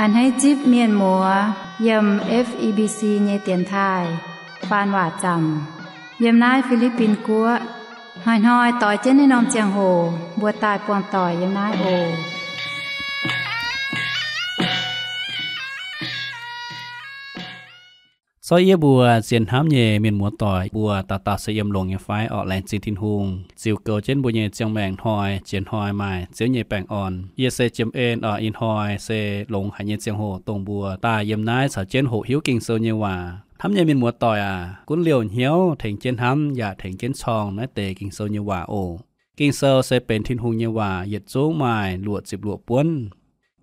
A'hneiv zipv mienh muoz yiem F E B C nyei dienx taaih faan waac zaamc yiem naaiv Fi^li^bin Guoqv. Hnoi-hnoi doix jienv naaiv norm ziangh hoc mbuo daaih buangh doic yiem naaiv oc. Zorqv yie mbuo sienx hnamv nyei mienh muoz doic, mbuo dauh dauh se yiem longx nyei fai orqc? Laengz zingh Tin-Hungh ziux goux jienv mbuo nyei ziangh maengc hnoi jiex hnoi maaih Ziouv nyei baengh orn. Yie se Jiem En orqc. Ih hnoi se longx haic nyei ziangh hoc dongh mbuo daaih yiem naaiv caux jienv hoqc hiuv Ging-Sou nyei waac. Hnamv nyei mienh muoz doic aac, gunv liouh hnyouv tengx jienv hnamv yaac tengx jienv corng naaiv deix Ging-Sou nyei waac oc. Ging-Sou se benx Tin-Hungh nyei waac, yietc zungv maaih luoqc ziepc luoqc buonv.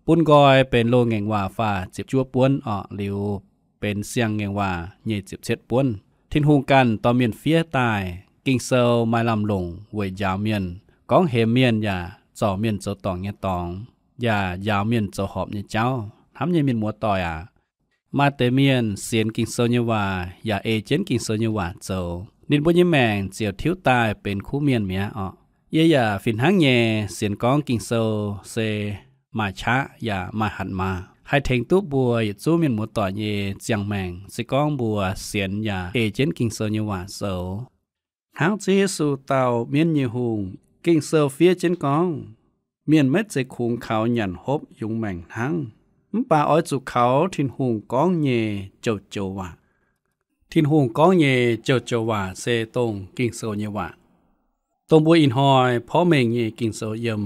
Bun nqoi benx loz-ngaengc waac faah ziepc juov buonv orqc, liuz benx siang-ngaengc waac nyic ziepc cietv buonv. Tin-Hungh ganh dorh mienh fiev daaih. Ging-Sou maaih lamh longc weic njaaux mienh, gorngv hemx mienh yaac zorc mienh zoux dorngc nyei dorngx, yaac njaaux mienh zoux horpc nyei jauv. Hnamv nyei mienh muoz doic aac, maaih deix mienh sienx Ging-Sou nyei waac yaac ei jienv Ging-Sou nyei waac zoux, ninh mbuo nyei maengc ziouc tiuv daaih benx kuv mienh mi'aqv orqc. Yie yaac fih hnangv nyei sienx gorngv Ging-Sou se maaih qaqv yaac maaih hatc maaz, haih tengx duqv mbuo yietc zungv mienh muoz doic nyei ziangh maengc, se gorngv mbuo sienx yaac ei jienv Ging-Sou nyei waac zoux. Hnangv Ziouv Yesu dauh mienv nyei hungh, Ging-Sou fiev jienv gorngv, mienh maiv zeiz kungx kaux nyanc hopv yungz maengc hnangv, mv baac oix zuqc kaux Tin-Hungh gorngv nyei joux-joux waac. Tin-Hungh gorngv nyei joux-joux waac se dongh Ging-Sou nyei waac, dongh mbuo ih hnoi porv mengh nyei Ging-Sou yiem.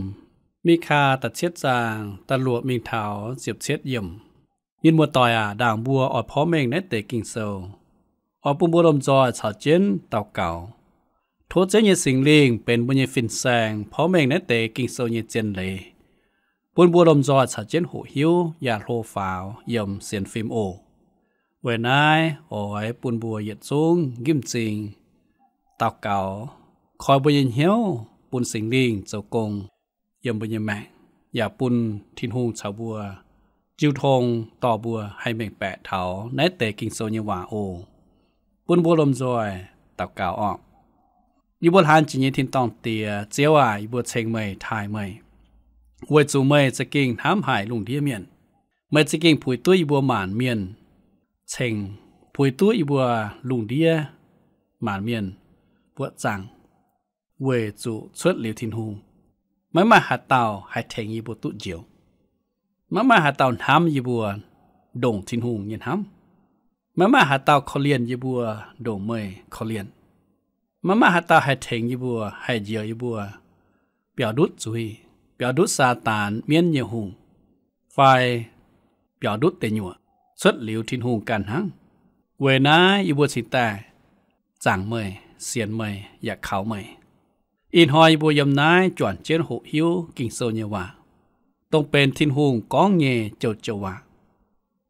Mikaa da'cietv zaang da'luoqc mingh taux ziepc cietv yiemc. Mienh muoz doic aac, ndaangc mbuo oix porv mengh naaiv deix Ging-Sou, oix bun mbuo lomh nzoih caux jienv daux gaux, tov Ziouv nyei Singx Lingh benx mbuo nyei fin-saeng porv mengh naaiv deix Ging-Sou nyei zien leiz, bun mbuo lomh nzoih caux jienv hoqc hiuv yaac hlo faaux yiem sienx fim oc. Weic naaiv oix bun mbuo yietc zungv nqimv m'zing daux gaux, koi mbuo nyei hnyouv bun Singx Lingh zoux gong yiem mbuo nyei maengc, yaac bun Tin-Hungh caux mbuo jiu tong dorh mbuo haih mengh baeqc taux naaiv deix Ging-Sou nyei waac oc. Bun mbuo lomh nzoih daux gaux orqc. Yie mbuo hlaang jiex nyei tin-dorngh Diex, Ziouv aac, yie mbuo ceng meih, taaih meih, weic zuqc meih za'gengh hnamv haic lungh ndiev mienh. Meih za'gengh puix duqv yie mbuo maanc mienh ceng, puix duqv yie mbuo lungh ndiev maanc mienh buoqc zaangc, weic zuqc cuotv liuz Tin-Hungh, maiv maaih haaix dauh haih tengx yie mbuo duqv njoux. Maiv maaih haaix dauh hnamv yie mbuo ndongc Tin-Hungh nyei hnamv. Maiv maaih haaix dauh korv-lienh yie mbuo ndongc meih korv-lienh. Maiv maaih haaix dauh haih tengx yie mbuo, haih njoux yie mbuo biaux ndutv zuiz, biaux ndutv Saadaan mienv nyei hungh, fai biaux ndutv deic nyuoqc, cuotv liuz Tin-Hungh ganh hnangv. Weic naaiv yie mbuo cingx daaih zaangc meih, sienx meih, yaac kaux meih. Ih hnoi yie mbuo yiem naaiv juangc jienv hoqc hiuv Ging-Sou nyei waac, dongh benx Tin-Hungh gorngv nyei joux-joux waac.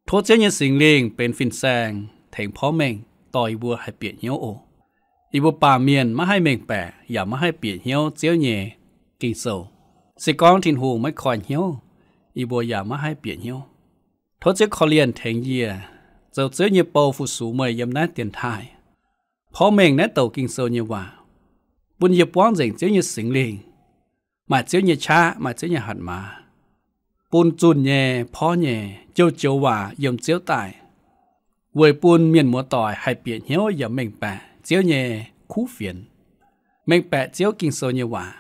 Tov Ziouv nyei Singx Lingh benx fin-saeng tengx porv mengh dorh yie mbuo haih bieqc hnyouv oc. Yie mbuo baamh mienh maiv haih mengh baeqc yaac maiv haih bieqc hnyouv Ziouv nyei Ging-Sou. Se gorngv Tin-Hungh maiv koi hnyouv, yie mbuo yaac maiv haih bieqc hnyouv. Tov Ziouv korv-lienh tengx yie zoux Ziouv nyei bou fu-sux meih yiem naaiv dienx taaih, porv mengh naaiv douc Ging-Sou nyei waac, bun yie buangv nzengc Ziouv nyei Singx Lingh, maaih Ziouv nyei qaqv, maaih Ziouv nyei hatc maaz, bun zunh nyei, porv nyei, joux-joux waac yiem Ziouv daaih, weic bun mienh muoz-doic haih bieqc hnyouv yaac mengh baeqc Ziouv nyei kuv fienx, mengh baeqc Ziouv Ging-Sou nyei waac.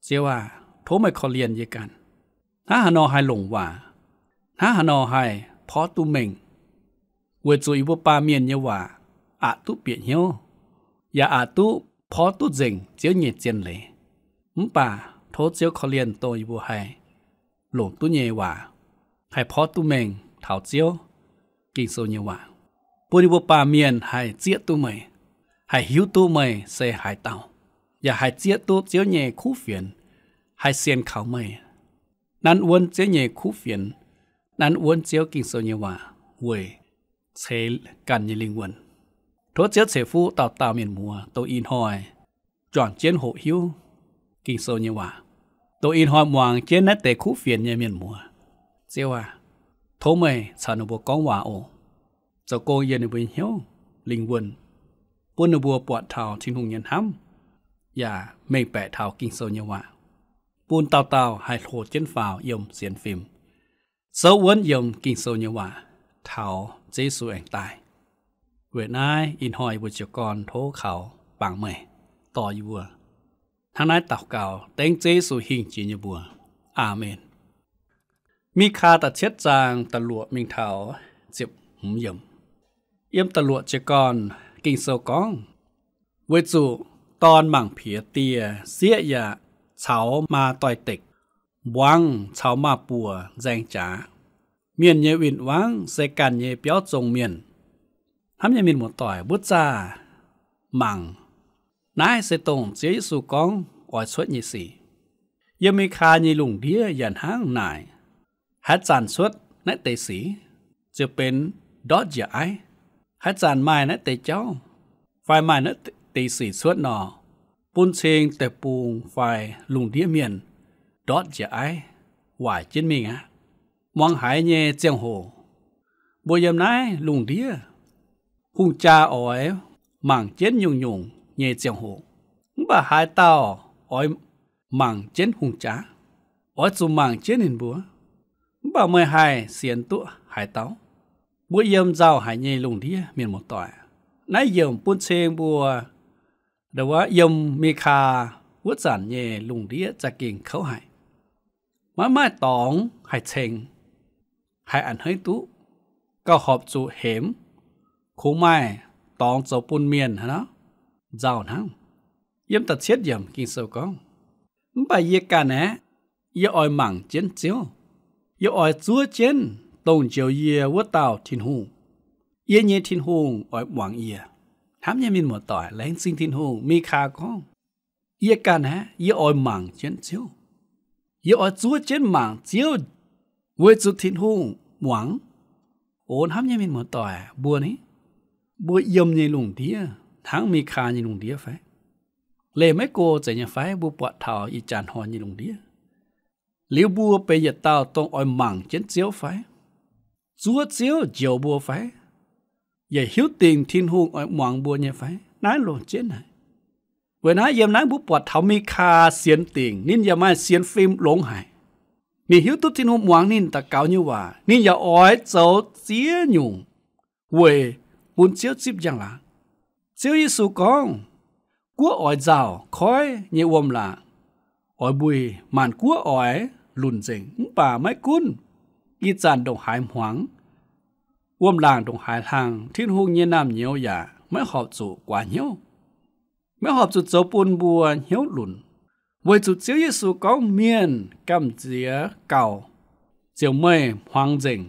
Ziouv aac, tov meih korv-lienh yie ganh. Hnangv haaix nor haih longc waac? Hnangv haaix nor haih porv duqv mengh? Weic zuqc yie mbuo baamh mienh nyei waac aqc duqv bieqc hnyouv, yaac aqc duqv porv duqv nzengc Ziouv nyei zien leiz. Mv baac tov Ziouv korv-lienh dongh yie mbuo haih longc duqv nyei waac, haih porv duqv mengh taux Ziouv Ging-Sou nyei waac, bun yie mbuo baamh mienh haih zieqv duqv meih, haih hiuv duqv meih se haaix dauh, yaac haih zieqv duqv Ziouv nyei kuv fienx, haih sienx kaux meih, nanv wuonv Ziouv nyei kuv fienx, nanv wuonv Ziouv Ging-Sou nyei waac weic ceix ganh nyei lingh wuonh. Tov Ziouv ceix fuqv dauh dauh mienh muoz dongh ih hnoi juangc jienv hoqc hiuv Ging-Sou nyei waac, dongh ih hnoi muangx jienv naaiv deix kuv fienx nyei mienh muoz. Ziouv aac, tov meih caux ninh mbuo gorngv waac oc. Zoux gong yiem ninh mbuo nyei hnyouv, lingh wuonh, bun ninh mbuo buatc taux Tin-Hungh nyei hnamv, yaac mengh baeqc taux Ging-Sou nyei waac, bun dauh dauh haih hlo jienv faaux yiem sienx fim. souv wuonv yiem Ging-Sou nyei waac taux Ziouv Yesu aengx daaih. Weic naaiv ih hnoi yie mbuo jiez gorn tov kaux bangc meih, dorh yie mbuo hnangv naaiv daux gaux dengv Ziouv Yesu hingh jiex nyei mbuox. Aamen. Mikaa da'cietv zaang da'luoqc mingh taux ziepc hmz yiemc. Yiem da'luoqc jiez gorn Ging-Sou gorngv, weic zuqc dorn mangc piex dieh, sieqv yaac caux maa doix-dekc, mbuangz caux maa-buoc nzaeng jaax. Mienh nyei win-wangv se ganh nyei biauv zong mienh. Hnamv nyei mienh muoz-doic, mbuo zaah mangc, naaiv se dongh Ziouv Yesu gorngv oix cuotv nyei sic. Yiem Mikaa nyei lungh ndiev yaac hnangv naaic. Haaix zanc cuotv naaiv deix sic, ziouc benx ndortv njiec aiv. Haaix zanc maaih naaiv deix jauv fai maaih naaiv deix sic cuotv nor, bun cing deic-bung fai lungh ndiev mienh ndortv njiec aiv, waaic jienv mingh aqv. Muangx haiz nyei ziangh hoc, mbuo yiem naaiv lungh ndiev, hungh jaa oix mangc jienv nyungc-nyungc nyei ziangh hoc, mv baac haaix dauh oix mangc jienv hungh jaa? Oix zuqc mangc jienv ninh mbuo. Mv baac meih haih sienx duqv haaix dauh? Mbuo yiem nzauh haic nyei lungh ndiev, mienh muoz-doic, naaiv yiemc bun cing mbuo yiem Mikaa wuov zanc nyei lungh ndiev za'gengh kouv haic. Maiv maaih dorngx haih ceng, haih a'hneiv duqv, gauh horpc zuqc hemx, kungx maaih dorngx zoux bun mienh hnangv nor, nzauh hnangv. Yiem da'cietv yiemc Ging-Sou gorngv, mv baac yie ganh aeqv, yie oix mangc jienv Ziouv. Yie oix zuov jienv dongh njoux yie wuov dauh Tin-Hungh. Yie nyei Tin-Hungh oix muangx yie. Hnamv nyei mienh muoz-doic, laengz zingh Tin-Hungh. Mikaa gorngv, yie ganh aeqv, yie oix mangc jienv Ziouv. Yie oix zuov jienv mangc Ziouv, weic zuqc Tin-Hungh muangx. O hnamv nyei mienh muoz-doic, mbuo ni, mbuo yiem nyei lungh ndiev hnangv Mikaa nyei lungh ndiev fai? Leih maiv go zeiz nyei fai mbuo buatc taux ih jaax hnoi nyei lungh ndiev? Liuz mbuo benx yietc dauh dongh oix mangc jienv Ziouv fai? Zuov Ziouv njoux mbuo fai? Yaac hiuv dingc Tin-Hungh oix muangx mbuo nyei fai? Naaiv longc jienv haic. Weic naaiv yiem naaiv mbuo buatc taux Mikaa sienx dingc, ninh yaac maaih sienx fim longx haic. Ninh hiuv duqv Tin-Hungh muangx ninh daux gaux nyei waac, ninh yaac oix zoux ziex nyungc weic bun Ziouv zipv njang-laangc. Ziouv Yesu gorngv, guoqv oix nzauh, koiv nyei wuom-laangc oix mbuih, maanc guoqv oix lunc nzengc. Mv baac maiv gunv ih zanc ndongc haaix hmuangx, wuom-laangc ndongc haaix hlang, Tin-Hungh nyei naamh nyouz yaac maiv horpc zuqc guaax hnyouv, maiv horpc zuqc zoux bun mbuo hnyouv lunc. Weic zuqc Ziouv Yesu gorngv, mienh gamh nziex gauh ziouc meih hmuangx nzengc.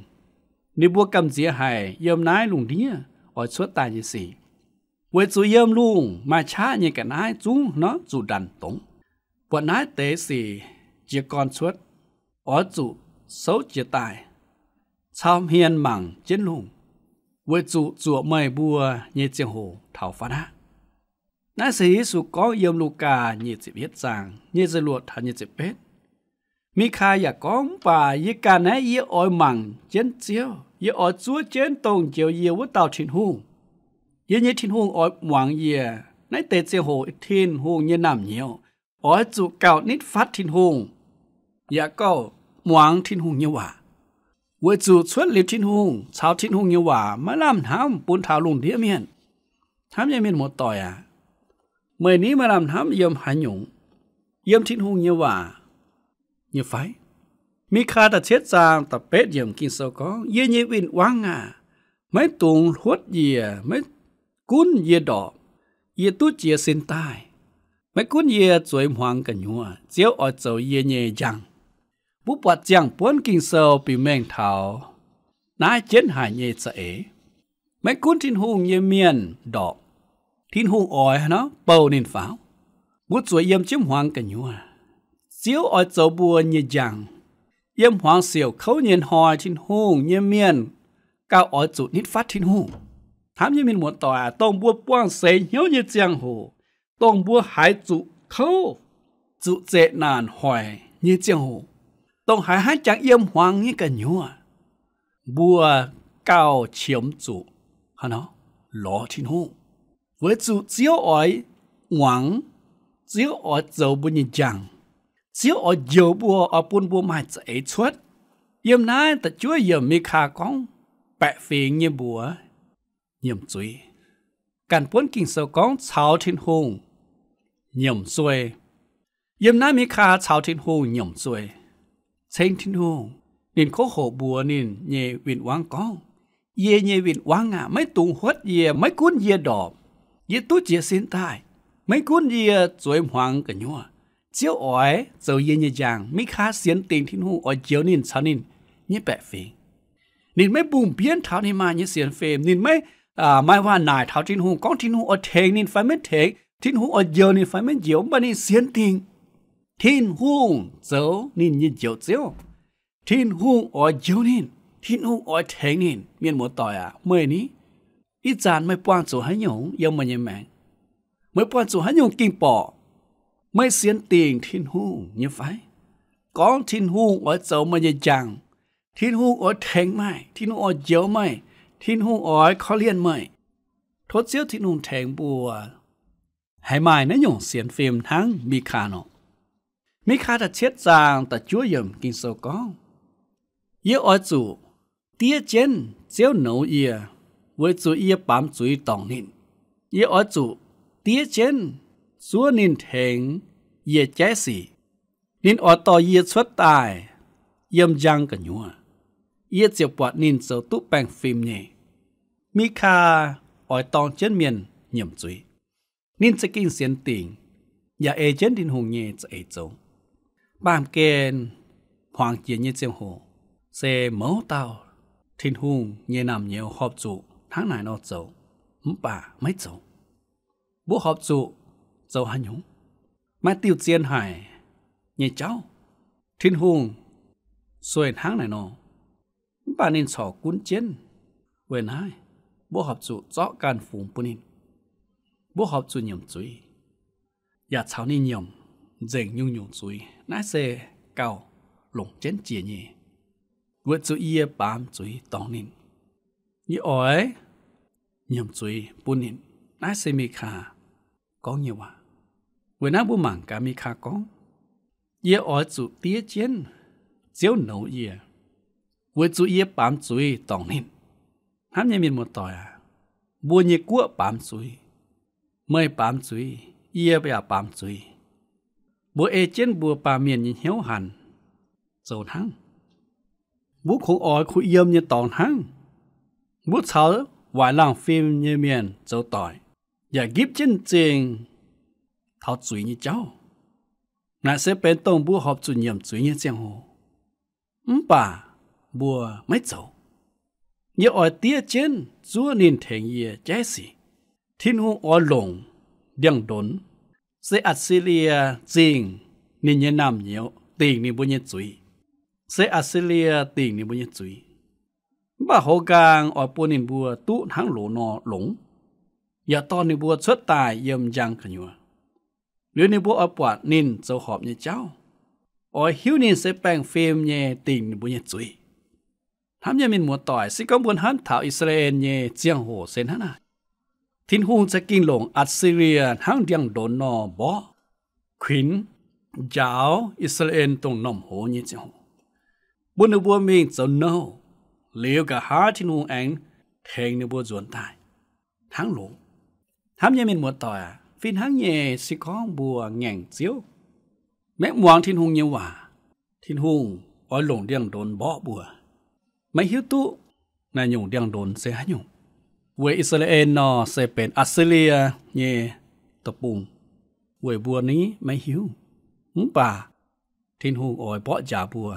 Ninh mbuo gamh nziex haic yiem naaiv lungh ndiev oix cuotv daaih nyei sic. Weic zuqc yiem lungh maaih qaqv nyei ga'naaiv zungv nor zuqc ndanc dongz. Buatc naaiv deix sic jiez gorn cuotv, oix zuqc souv jiez daaih, cau hmien mangc jienv lungh, weic zuqc zuoqc meih mbuo nyei ziangh hoc taux fatv aqv. Naaiv se Yesu gorngv yiem Lugaa nyic ziepc yietv zaang nyic ziepc luoqc taux nyic ziepc betv. Mikaa yaac gorngv, mv baac yie ganh naaiv, yie oix mangc jienv Ziouv. Yie oix zuov jienv dongh njoux yie wuov dauh Tin-Hungh. Yie nyei Tin-Hungh oix muangx yie. Naaiv deix ziangh hoc Tin-Hungh nyei naamh nyouz oix zuqc gauh nitv fatv Tin-Hungh, yaac gauh muangx Tin-Hungh nyei waac. Weic zuqc cuotv liuz Tin-Hungh caux Tin-Hungh nyei waac maiv lamh hnamv bun taux lungh ndiev mienh. Hnamv nyei mienh muoz-doic aac, meih ni maaih lamh hnamv yiem haaix nyungc? Yiem Tin-Hungh nyei waac nyei fai? Mikaa da'cietv zaang da'betv yiemc Ging-Sou gorngv, yie nyei win-wangv aah! Maiv dungx hluotv yie. Maiv gunv yie ndorpc, yie duqv jiez sin daaih. Maiv gunv yie zueiz hmuangx gu'nyuoz, Ziouv oix zoux yie nyei njang. Mbuo buatc ziangh buonv Ging-Sou biux mengh taux naaiv jienv haic nyei za'eix. Maiv gunv Tin-Hungh nyei mienh ndorpc, Tin-Hungh oix nor bouh ninh faaux, mbuo zuqc yiem jienv hmuangx gu'nyuoz, Ziouv oix zoux mbuo nyei njang. Yiem hmuangx siouc kouv nyei hnoi, Tin-Hungh nyei mienh gauh oix zuqc nitv fatv Tin-Hungh. Hnamv nyei mienh muoz-doic aac, dongh mbuo buangh seix hnyouv nyei ziangh hoc, dongh mbuo haiz zuqc kouv, zuqc zeqc naanc hoic nyei ziangh hoc, dongh haiz hnangv jangx yiem hmuangx nyei gu'nyuoz, mbuo gauh qiemx zuqc haaix nor? Lorz Tin-Hungh. Weic zuqc Ziouv oix muangx, Ziouv oix zoux mbuo nyei njang. Ziouv oix njoux mbuo, oix bun mbuo maaih za'eix cuotv. Yiem naaiv da'juov yiemc Mikaa gorngv baeqc fingx nyei mbuox nyiemc zuiz, ganh buonv Ging-Sou gorngv caux Tin-Hungh nyiemc suei. Yiem naaiv Mikaa caux Tin-Hungh nyiemc suei, ceng Tin-Hungh. Ninh kov hoqc mbuox ninh nyei win-wangv gorngv, Yie nyei win-wangv aac, maiv dungx huotv yie. Maiv gunv yie ndorpc, yie duqv jiez sin daaih. Maiv gunv yie zueiz hmuangx gu'nyuoz, Ziouv oix zoux yie nyei njang. Mikaa sienx dingc Tin-Hungh oix njoux ninh caux ninh nyei baeqc fingx. Ninh maiv mbungh mbienv taux ninh maaih nyei sienx fim. Ninh maiv maaih waac-naaic taux Tin-Hungh gorngv Tin-Hungh oix tengx ninh fai maiv tengx, Tin-Hungh oix njoux ninh fai maiv njoux. Mv baac ninh sienx dingc Tin-Hungh zoux ninh nyei Njoux Ziouv. Tin-Hungh oix njoux ninh. Tin-Hungh oix tengx ninh. Mienh muoz-doic aac, meih ni, ih zanc meih buangh zuqc haaix nyungc yiem meih nyei maengc? Meih buangh zuqc haaix nyungc ging-borqc? Meih sienx dingc Tin-Hungh nyei fai? Gorngv Tin-Hungh oix zoux meih nyei njang. Tin-Hungh oix tengx meih. Tin-Hungh oix njoux meih. Tin-Hungh oix korv-lienh meih. Tov Ziouv Tin-Hungh tengx mbuo haih maaih naaiv nyungc sienx fim hnangv Mikaa nor. Mikaa da'cietv zaang da'juov yiemc Ging-Sou gorngv, Yie oix zuqc diev jienv Ziouv nouz yie, weic zuqc yie baamz zuiz dorngc ninh. Yie oix zuqc diev jienv zuov ninh tengx yie jaiv sic. Ninh oix dorh yie cuotv daaih yiem njang gu'nyuoz. Yie ziouc buatc ninh zoux duqv baengh fim nyei. Mikaa oix dorng jienv mienh nyiemc zuiz. Ninh za'gengh sienx dingc yaac ei jienv Tin-Hungh nyei za'eix zoux. Baamh gen hmuangx jiex nyei ziangh hoc se mouz dauh Tin-Hungh nyei naamh nyouz horpc zuqc hnangv naaic nor zoux, mv baac maiv zoux. Mbuo horpc zuqc zoux haaix nyungc? Maaih diuh zien haic nyei jauv, Tin-Hungh sueih hnangv naaic nor, mv baac ninh corc gunv jienv. Weic naaiv, mbuo horpc zuqc zorqv ganh fungx bun ninh. Mbuo horpc zuqc nyiemc zuiz, yaac caux ninh nyiemc nzengc nyungc-nyungc zuiz. Naaiv se gauh longc jienv jiex nyei, weic zuqc yie baamz zuiz dorngc ninh. Yie oix nyiemc zuiz bun ninh. Naaiv se Mikaa gorngv nyei waac. Weic naaiv mbuo mangc gaax Mikaa gorngv, Yie oix zuqc diev jienv Ziouv nouz yie, weic zuqc yie baamz zuiz dorngc ninh. Hnamv nyei mienh muoz-doic aac, mbuo nyei guoqv baamz zuiz, meih baamz zuiz, yie yaac baamz zuiz. Mbuo ei jienv mbuo baamh mienh nyei hnyouv hanc zoux hnangv. Mbuo kungx oix kuh yiem nyei dorngx hnangv. Mbuo caux waaic laangh fim nyei mienh zoux doic, yaac nqipv jienv zingh taux zuiz nyei jauv. Naaic se benx dongh mbuo horpc zuqc nyiemc zuiz nyei ziangh hoc. Mv baac mbuo maiv zoux. Yie oix diev jienv zuov ninh tengx yie jaiv sic. Tin-Hungh oix longc ndiangx-ndonx, se Atc^si^lie zingh ninh nyei naamh nyouz dingc ninh mbuo nyei zuiz. Se Atc^si^lie dingc ninh mbuo nyei zuiz. Mv baac hoz nqaang oix bun ninh mbuo duqv hnangv loz nor longx, yaac dorh ninh mbuo cuotv daaih yiem njang gu'nyuoz. Liuz ninh mbuo oix buatc ninh zoux horpc nyei jauv, oix hiuv ninh se baengh fim nyei dingc ninh mbuo nyei zuiz. Hnamv nyei mienh muoz-doic, se gorngv mbuo hnamv taux I^saa^laa^en nyei ziangh hoc se hnangv naaic. Tin-Hungh za'gengh longc Atc^si^lie hnangv ndiangx-ndonx nor mborqv kuinx njaaux I^saa^laa^en dongh m'normh hoz nyei ziangh hoc, bun ninh mbuo mingh zoux nouh. Liuz nqa'haav Tin-Hungh aengx tengx ninh mbuo nzuonx daaih hnangv loz. Hnamv nyei mienh muoz-doic aac, fih hnangv nyei, se gorngv mbuo ngaengc Ziouv, maiv muangx Tin-Hungh nyei waac, Tin-Hungh oix longc ndiangx-ndonx mborqv mbuo, maiv hiuv duqv naaiv nyungc ndiangx-ndonx se haaix nyungc. Weic I^saa^laa^en nor se benx Atc^si^lie nyei deic-bung, weic mbuo ni maiv hiuv. Mv baac Tin-Hungh oix mborqv njaaux mbuo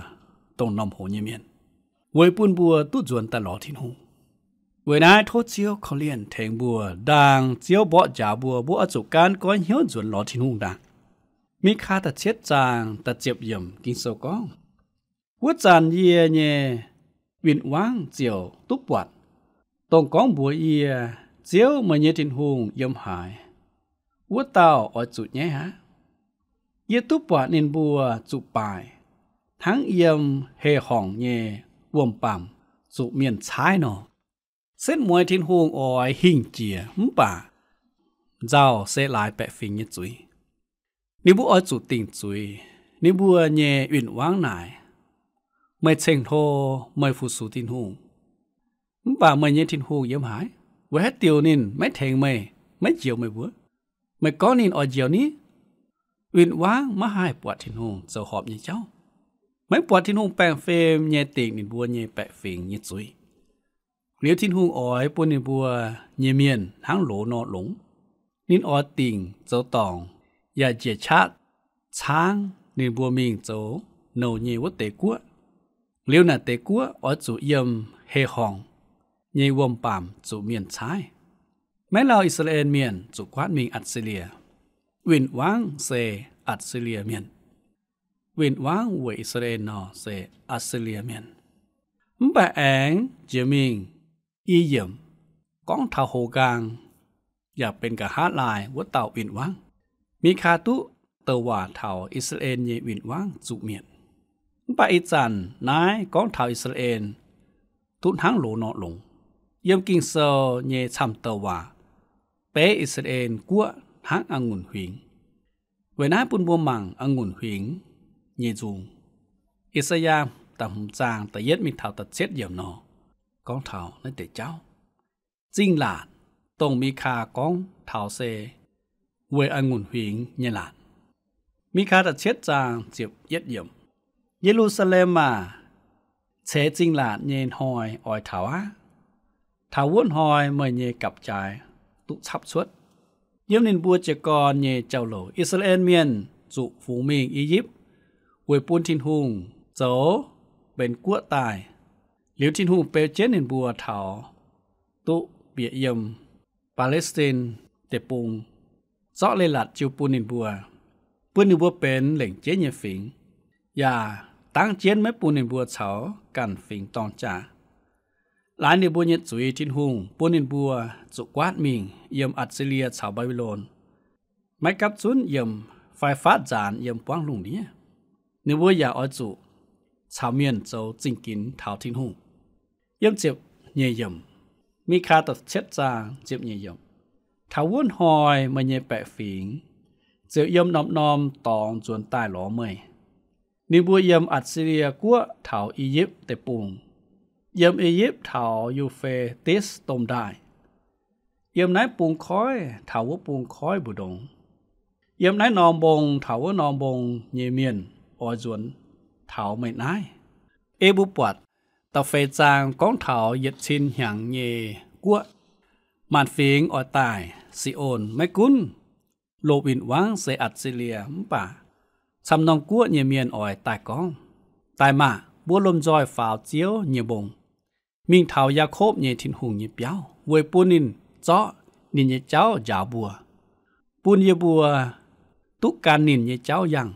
dongh m'normh hoz nyei mienh, weic bun mbuo duqv nzuonx daaih lorz Tin-Hungh. Weic naaiv tov Ziouv korv-lienh tengx mbuo. Ndaangc Ziouv mborqv njaaux mbuo, mbuo oix zuqc gaanv goiv hnyouv nzuonx lorz Tin-Hungh ndaangc. Mikaa da'cietv zaang da'ziepc yiemc Ging-Sou gorngv, Wuov zanc yie nyei win-wangv ziouc duqv buatc, dongh gorngv mbuox yie, Ziouv, meih nyei Tin-Hungh, yiem haaix, wuov dauh oix zuqc nyaiv aqv. Yie duqv buatc ninh mbuo zuqc baaic hnangv yiem heh horngc nyei wuom-baamc zuqc mienh caaiv nor. Setv mueiz Tin-Hungh oix hingh jiex mv baac nzauh se laaix baeqc fingx nyei zuiz. Ninh mbuo oix zuqc dingc zuiz. Ninh mbuo nyei win-wangv naaic, Meih ceng-hlo, meih fu-sux Tin-Hungh, mv baac meih nyei Tin-Hungh yiem haaix? Weic haaix diuc ninh maiv tengx meih, maiv njoux meih mbuo? Meih gorngv ninh oix njoux ni? Win-wangv maiv haih buatc Tin-Hungh zoux horpc nyei jauv, maiv buatc Tin-Hungh baengh fim nyei dingc ninh mbuo nyei baeqc fingx nyei zuiz. Liuz Tin-Hungh oix bun ninh mbuo nyei mienh hnangv loz nor longx. Ninh oix dingc zoux dorngc yaac njiec qaqv caangv ninh mbuo mingh zoux nouh nyei wuov deix guoqv. Liuz naaic deix guoqv oix zuqc yiem hei-horngc nyei wuom-baamc zuqc mienh caaiv. Maiv lauh I^saa^laa^en Mienh zuqc guaatv mingh Atc^si^lie. Win-wangv se Atc^si^lie Mienh. Win-wangv weic I^saa^laa^en nor se Atc^si^lie Mienh. Mv baac aengx jiex mingh I^yipv, gorngv taux hoz nqaang, yaac benx nqa'haav laai wuov dauh win-wangv. Mikaa duqv douc waac taux I^saa^laa^en nyei win-wangv zuqc mietc. Mv baac ih zanc naaiv gorngv taux I^saa^laa^en duqv hnangv loz nor longx. Yiem Ging-Sou nyei camv douc waac beiv I^saa^laa^en guoqv hnangv a'ngunc huingx. Weic naaiv bun mbuo mangc a'ngunc huingx nyei nzung. I^saa^yaa da'hmz zaang da'yietv mingh taux da'cietv yiemc nor gorngv taux naaiv deix jauv. Zingh laatc, dongh Mikaa gorngv taux se weic a'ngunc huingx nyei laatc. Mikaa da'cietv zaang ziepc yietv yiemc. Ye^lu^saa^lem aah! Ceix zingh laatc nyei hnoi oix taux aqv. Taux wuov hnoi meih nyei gapv-jaaix duqv capv cuotv. Yiem ninh mbuo jiez gorn nyei jauv-louc, I^saa^laa^en Mienh zuqc fungx mingh I^yipv weic bun Tin-Hungh zoux benx guoqv daaih. Liuz Tin-Hungh beu jienv ninh mbuo taux duqv bieqc yiem Baa^le^stin Deic-Bung, zorqv leiz-latc jiu bun ninh mbuo, bun ninh mbuo benx lengc jeiv nyei fingx, yaac dangv jienv maiv bun ninh mbuo caux ganh fingx dorng jaa. Laaix ninh mbuo nyei zuiz Tin-Hungh bun ninh mbuo zuqc guaatv mingh yiem Atc^si^lie caux Mbaa^mbi^lon, maiv gapv zunv yiem fai faatv nzaanx yiem buangv lungh ndiev. Ninh mbuo yaac oix zuqc caux mienh zoux zingh ginx taux Tin-Hungh. Yiem ziepc nyeic yiemc, Mikaa da'cietv zaang ziepc nyeic yiemc. Taux wuov hnoi meih nyei baeqc fingx ziouc yiem norm-norm dorngx nzuonx daaih lorz meih. Ninh mbuo yiem Atc^si^lie Guoqv taux I^yipv Deic-Bung, yiem I^yipv taux Yu^fe^ditv Domh Ndaaih, yiem naaiv bung koiv taux wuov bung koiv mbu'ndongx, yiem naaiv norm mbong taux wuov norm mbong nyei mienh oix nzuonx taux meih naaiv. Ei mbuo buatc da'feix zaang gorngv taux yietc cin hnyangx nyei guoqv, maanc fingx oix daaih Si^on. Maiv gunv loz win-wangv se Atc^si^lie mv baac camv norm guoqv nyei mienh oix daaih gorngv, Daaih maah! Mbuo lomh nzoih faaux Ziouv nyei mbong, mingh taux Yaakopv nyei Tin-Hungh nyei biauv, weic bun ninh zorqv ninh nyei jauv njaaux mbuo, bun yie mbuo duqv gan ninh nyei jauv yangh,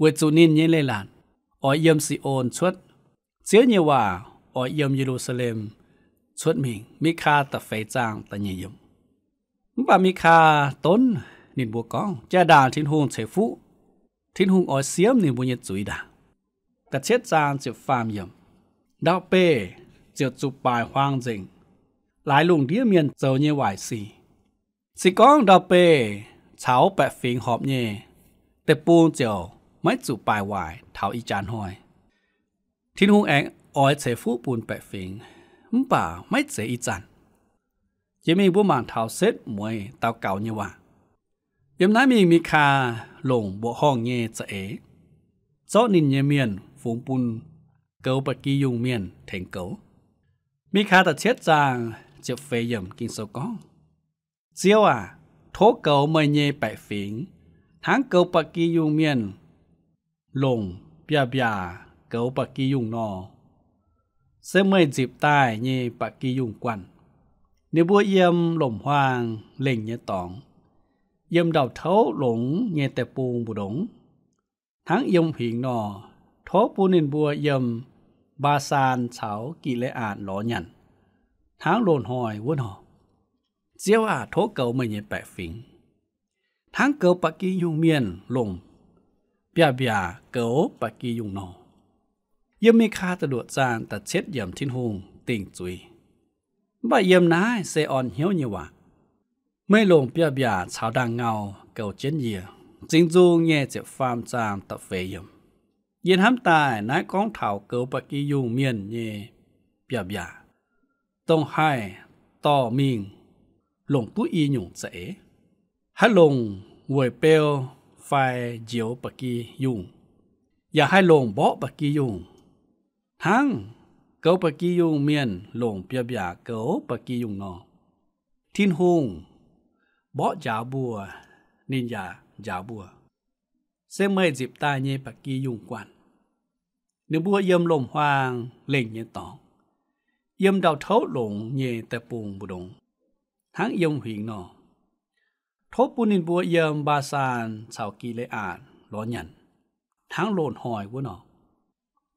weic zuqc ninh nyei leiz-latc oix yiem Si^on cuotv, Ziouv nyei waac oix yiem Ye^lu^saa^lem cuotv mingh. Mikaa da'feix zaang da'nyeic yiemc. Mv baac Mikaa donv ninh mbuo gorngv, Jaa-ndaangc Tin-Hungh ceix fuqv. Tin-Hungh oix siemv ninh mbuo nyei zuiz ndaangc. Da'cietv zaang ziepc faam yiemc. Ndau-beih ziouc zuqc baaic huaang nzengc, laaix lungh ndiev mienh zoux nyei waaic sic. Se gorngv ndau-beih caux baeqc fingx horpc nyei, deic-bung ziouc maiv zuqc baaic waaic taux ih jaax hnoi. Tin-Hungh aengx oix ceix fuqv bun baeqc fingx, mv baac maiv zeiz ih zanc. Jiex mingh mbuo mangc taux setv mueiz daux gaux nyei waac. Yiem naaiv mingh Mikaa longc mbuoqc horngh nyei za'eix zorqv ninh nyei mienh fungx bun goux ba'gi yungh mienh tengx goux. Mikaa da'cietv zaang ziepc feix yiemc Ging-Sou gorngv, Ziouv aac, tov goux meih nyei baeqc fingx, hnangv goux ba'gi yungh mienh longc mbiaav-mbiaac goux ba'gi yungh nor. Se meih nzipc daaih nyei ba'gi yungh guanh. Ninh mbuo yiem lomc-huaang lengh nyei dorngx, yiem ndau-touv longx nyei deic-bung mbu'ndongx, hnangv yiem huingx nor. Tov bun ninh mbuo yiem Mbaa^san caux Gi^le^aatc lorz nyanc, hnangv loz-hnoi wuov nor. Ziouv aac, tov goux meih nyei baeqc fingx, hnangv goux ba'gi yungh mienh longc mbiaav-mbiaac goux ba'gi yungh nor. Yiem Mikaa da'luoqc zaang da'cietv yiemc Tin-Hungh dingc zuiz. Mv baac yiem naaiv se orn hnyouv nyei waac. Meih longc mbiaav-mbiaac caux ndaangh ngau goux jienv yie. Singx Nzung nyei ziepc faam zaang da'feix yiemc. Yie hnamv daaih naaiv gorngv taux goux ba'gi yungh mienh nyei biaav-mbiaac, dongh haih dorh mingh longc duqv i nyungc za'eix, haih longc weic beu fai njoux ba'gi yungh, yaac haih longc mborqv ba'gi yungh. Hnangv goux ba'gi yungh mienh longc biaav-mbiaac goux ba'gi yungh nor, Tin-Hungh mborqv njaaux mbuo, ninh yaac njaaux mbuo. Se meih nzipc daaih nyei ba'gi yungh guanh, ninh mbuo yiem loz-huaang lengh nyei dorngx, yiem ndau-touv longx nyei deic-bung mbu'ndongx, hnangv yiem huingx nor. Tov bun ninh mbuo yiem Mbaa^saan caux Gi^le^aatc lorz nyanc, hnangv loz-hnoi wuov nor.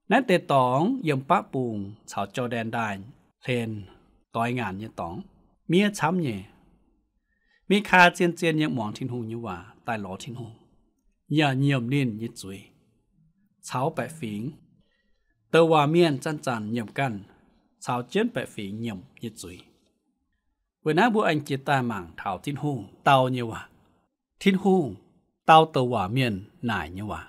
Naaiv deix dorngx yiem baqv bung caux Jor^ndaen Ndaaih hlen doix ngaanc nyei dorngx, miev camv nyei. Mikaa zien-zien nyei muangx Tin-Hungh nyei waac daaih lorz Tin-Hungh, yaac nyiemc ninh nyei zuiz caux baeqc fingx. Douc waac mienh zanc-zanc nyiemc ganh caux jienv baeqc fingx nyiemc nyei zuiz. Weic naaiv mbuo aengx jiex daaih mangc taux Tin-Hungh dau nyei waac. Tin-Hungh dau douc waac mienh naaic nyei waac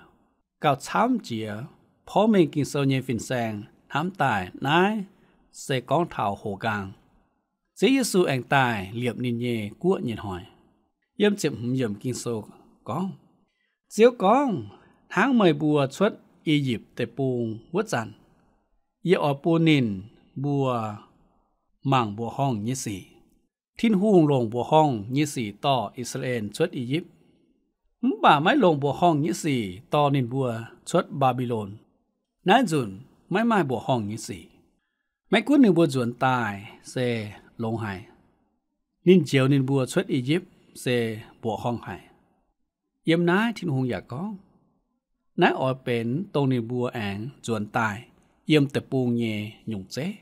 gauh camv jiex porv mengh Ging-Sou nyei fin-saeng hnamv daaih naaiv se gorngv taux hoqc nqaang, Ziouv Yesu aengx daaih liepc ninh nyei guoqv nyei hnoi. Yiem ziepc hmz yiemc Ging-Sou gorngv, Ziouv gorngv, Hnangv meih mbuo cuotv I^yipv Deic-Bung wuov zanc, yie oix bun ninh mbuo mangc mbuoqc horngh nyei sic. Tin-Hungh longc mbuoqc horngh nyei sic dorh I^saa^laa^en cuotv I^yipv, mv baac maiv longc mbuoqc horngh nyei sic dorh ninh mbuo cuotv Mbaa^mbi^lon. Naaiv nzunc maiv maaih mbuoqc horngh nyei sic. Maiv gunv ninh mbuo nzuonx daaih se longx haic. Ninh njoux ninh mbuo cuotv I^yipv se mbuoqc horngh haic. Yiem naaiv Tin-Hungh yaac gorngv, naaiv oix benx dongh ninh mbuo aengx nzuonx daaih yiem deic-bung nyei nyungc zeiv.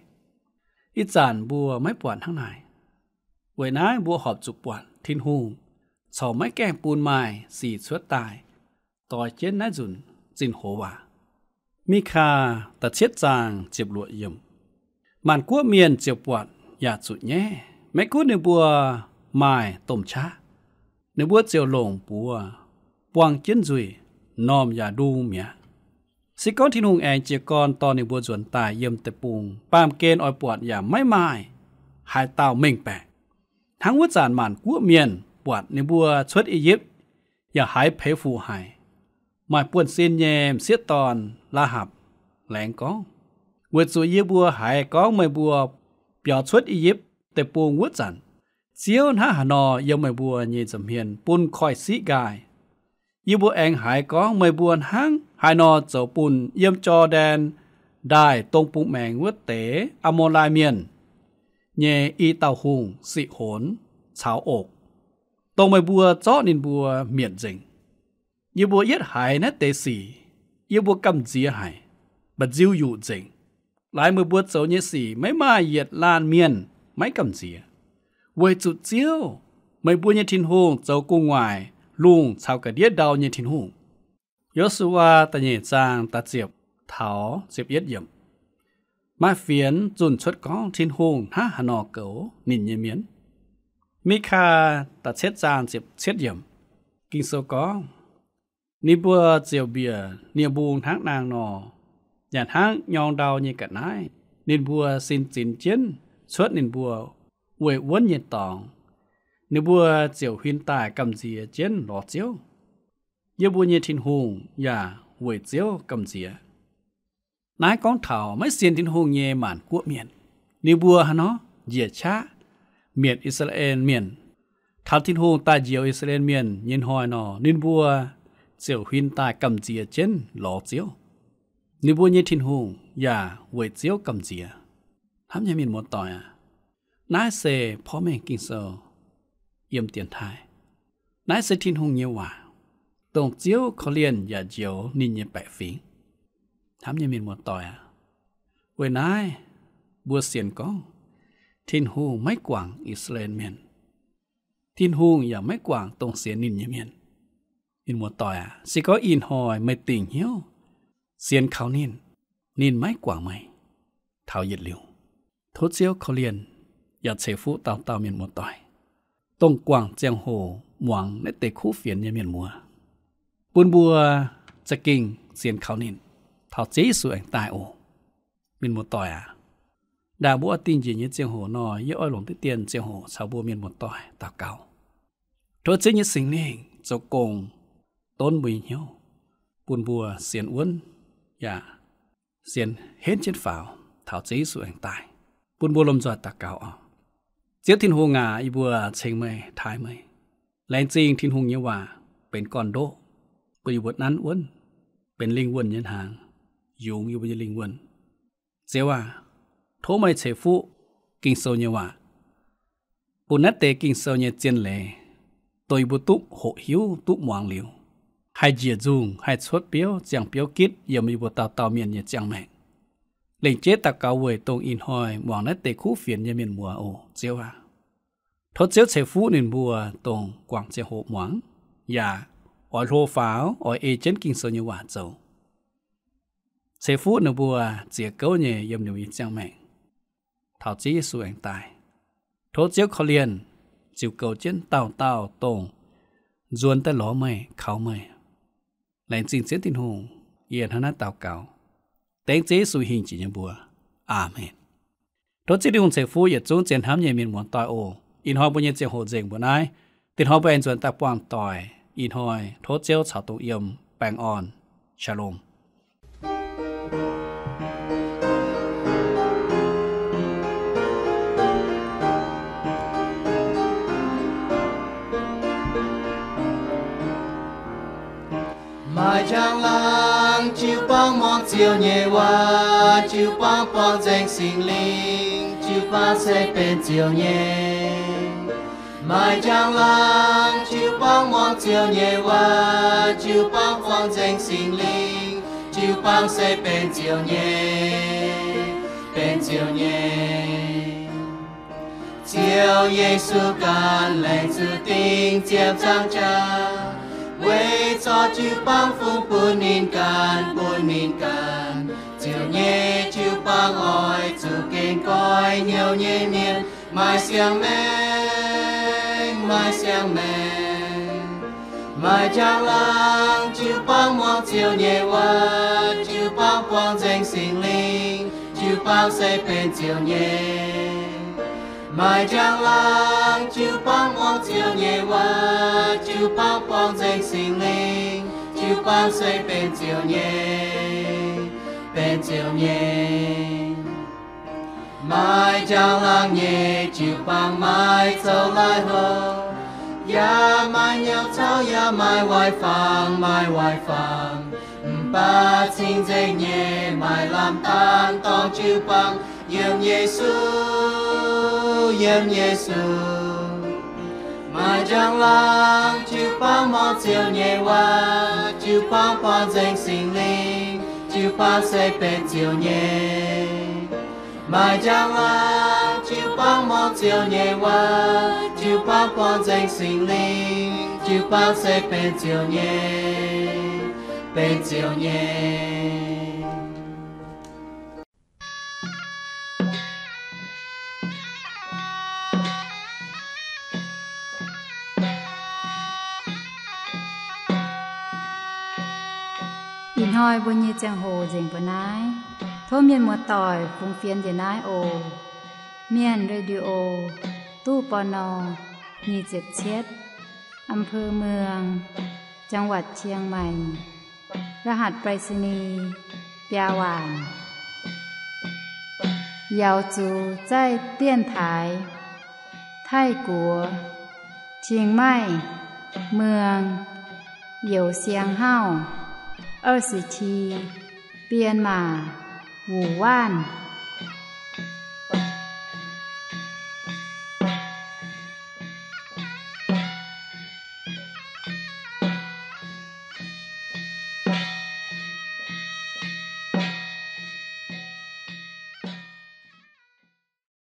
Ih zanc mbuo maiv buatc hnangv naaic. Weic naaiv mbuo horpc zuqc buatc Tin-Hungh corc maiv gaengh bun maaih sic cuotv daaih doix jienv naaiv nzunc zinh hoz waac. Mikaa da'cietv zaang ziepc luoqc yiemc, Maanc guoqv mienh ziouc buatc yaac zuqc nyaiv, maiv gunv ninh mbuo maaih domh qaqv, ninh mbuo ziouc longc buoz buang jienv nzuih, m'normh yaac ndung mi'aqv. Se gorngv Tin-Hungh aengx jiez gorn dorh ninh mbuo nzuonx daaih yiem deic-bung, baamh gen oix buatc yaac maiv maaih haaix dauh mengh baeqc. Hnangv wuov zanc maanc guoqv mienh buatc ninh mbuo cuotv I^yipv yaac haiz peix fuc haic. Maaih buonv-sin nyei m'sieqv dorn, Laa^hapc, laengz gorngv, Weic zuqc yie mbuo haiz gorngv meih mbuo biaux cuotv I^yipv Deic-Bung wuov zanc, Ziouv hnangv haaix nor yiem meih mbuo nyei nza'hmien bun koiv-siqv nqaai. Yie mbuo aengx haiz gorngv meih mbuo hnangv haaix nor zoux bun yiem Jor^ndaen Ndaaih dong bung maengx wuov deix Aa^mo^lai Mienh nyei i dauh hungh, Si^honx caux Og, dongh meih mbuo zorqv ninh mbuo mietc nzengc. Yie mbuo yietv haiz naaiv deix sic, yie mbuo gamh nziex haic, mba'nziu-yuqc nzengc. Laaix meih mbuo zoux nyei sic maiv maaih yietc laanh mienh maiv gamh nziex, weic zuqc Ziouv, meih mbuo nyei Tin-Hungh, zoux gu'nguaaic lungh caux ga'ndiev ndau nyei Tin-Hungh. Yo^su^waa da'nyeic zaang da'ziepc taux ziepc yietv yiemc. Maaih fienx zunh cuotv gorngv Tin-Hungh hnangv haaix nor goux ninh nyei mienh. Mikaa da'cietv zaang ziepc cietv yiemc, Ging-Sou gorngv, Ninh mbuo ziouc mbiec nie-mbung hnangv naang nor, yaac hnangv nyorng ndau nyei ga'naaiv. Ninh mbuo sin zinx jienv cuotv ninh mbuo weih wuonv nyei dorngx. Ninh mbuo ziouc huin daaih gamh nziex jienv lorz Ziouv. Yie mbuo nyei Tin-Hungh yaac weic Ziouv gamh nziex. Naaiv gorngv taux maiv sienx Tin-Hungh nyei maanc guoqv mienh, ninh mbuo haaix nor njiec qaqv mietc I^saa^laa^en Mienh. Taux Tin-Hungh daaih njoux I^saa^laa^en Mienh nyei hnoi nor, ninh mbuo ziouc huin daaih gamh nziex jienv lorz Ziouv. Ninh mbuo nyei Tin-Hungh yaac weic Ziouv gamh nziex. Hnamv nyei mienh muoz-doic aac, naaiv se porv mengh Ging-Sou yiem dienx taaih. Naaiv se Tin-Hungh nyei waac, dongh Ziouv korv-lienh yaac njoux ninh nyei baeqc fingx. Hnamv nyei mienh muoz-doic aac, weic naaiv mbuo sienx gorngv Tin-Hungh maiv guangc I^saa^laa^en Mienh. Tin-Hungh yaac maiv guangc dongh sienx ninh nyei mienh. Mienh muoz-doic aac, se gorngv ih hnoi meih dingc hnyouv sienx kaux ninh, ninh maiv guangc meih taux yietc liuz. Tov Ziouv korv-lienh yaac ceix fuqv dauh dauh mienh muoz-doic, dongh guangc ziangh hoc muangx naaiv deix kuv fienx nyei mienh muoz, bun mbuo za'gengh sienx kaux ninh. taux Ziouv Yesu aengx daaih oc. Mienh muoz-doic aac, ndaangc mbuo oix dingh njiec nyei ziangh hoc nor, yie oix longc diqv dien ziangh hoc caux mbuo mienh muoz-doic daux gaux. Tov Ziouv nyei Singx Lingh zoux gong donv mbuo nyei hnyouv, bun mbuo sienx wuonv yaac sienx henv jienv faaux taux Ziouv Yesu aengx daaih. Bun mbuo lomh nzoih daux gaux oc. Ziouv Tin-Hungh aac, yie mbuo ceng meih, taaih meih. Laengz zingh Tin-Hungh nyei waac benx gorn-ndoqv bun yie mbuo nanv wuonv, benx lingh wuonh nyei hnaangx, yungz yie mbuo nyei lingh wuonh. Ziouv aac, tov meih ceix fuqv Ging-Sou nyei waac, bun naaiv deix Ging-Sou nyei zien leiz dongh yie mbuo duqv hoqc hiuv, duqv muangx liuz, haih njiec nzungh, haih cuotv biouv, ziangh biouv gitv yiem yie mbuo dauh dauh mienh nyei ziangh maengc. Lengc jeiv daux gaux weic dongh ih hnoi muangx naaiv deix kuv fienx nyei mienh muoz oc, Ziouv aac. Tov Ziouv ceix fuqv ninh mbuo dongh guangc ziangh hoc muangx, yaac oix hlo faaux, oix ei jienv Ging-Sou nyei waac zoux. Ceix fuqv ninh mbuo ziex gouv nyei yiem ninh mbuo nyei ziangh maengc taux Ziouv Yesu aengx daaih. Tov Ziouv korv-lienh ziux goux jienv dauh dauh dongh nzuonx daaih lorz meih, kaux meih. Laengz zingh Ziouv Tin-Hungh. Yie hnangv naaiv daux gaux dengv Ziouv Yesu hingh jiex nyei mbuox. Aamen. Tov Ziouv Tin-Hungh ceix fuqv yietc zungv zien hnamv nyei mienh muoz-doic oc. Ih hnoi mbuo nyei ziangh hoc nzengc mbuo naaiv. Dinh hnoi mbuo aengx nzuonx daaih buangh doic. Ih hnoi tov Ziouv caux dongh yiem baengh orn. Shalom. Maaih njang-laangc jiu-baang muangx Ziouv nyei waac, jiu-baang buangh nzengc Singx Lingh, jiu-baang se benx Ziouv nyei. Maaih njang-laangc jiu-baang muangx Ziouv nyei waac, jiu-baang buangh nzengc Singx Lingh, jiu-baang se benx Ziouv nyei, benx Ziouv nyei. Ziouv Yesu ganh laengz zuqc dingc ziepc nzaangc jaax, weic zorqv jiu-baang fungx bun ninh ganh, bun ninh ganh. Ziouv nyei jiu-baang oix zuqc gengh goiv hnyouv nyei mienh maaih siang-maengc, maaih siang-maengc. Maaih njang-laangc jiu-baang muangx Ziouv nyei waac, jiu-baang buangh nzengc Singx Lingh, jiu-baang se benx Ziouv nyei. Maaih njang-laangc jiu-baang muangx Ziouv nyei waac, jiu-baang buangh nzengc Singx Lingh, jiu-baang se benx Ziouv nyei, benx Ziouv nyei. Maaih njang-laangc nyei jiu-baang maiv zoux lai-houx, yaac maaih nyouh caux yaac maaih waaic fangx, maaih waaic fangx. Mv baac cing nzengc nyei maaih lamh daanh dorngx jiu-baang yiem Yesu, yiem Yesu. Maaih njang-laangc jiu-baang muangx Ziouv nyei waac, jiu-baang buangh nzengc Singx Lingh, jiu-baang se benx Ziouv nyei. Maaih njang-laangc jiu-baang muangx Ziouv nyei waac, jiu-baang buangh nzengc Singx Lingh, jiu-baang se benx Ziouv nyei, benx Ziouv nyei. Ih hnoi mbuo nyei ziangh hoc nzengc mbuo naaiv. Tov mienh muoz-doic fungx fienx njiec naaiv oc. Mienh Radio, ตู้ ปณ. nyic ziepc cietv, อำเภอเมือง จังหวัดเชียงใหม่ รหัสไปรษณีย์ biaa waanc. Yaux zuqc zaih dienx taaix Taiv-Guoqv, Chiang Mai, เมือง Youh Siang Hauv, 二十七, Bienh Maac, Wuh Waanv.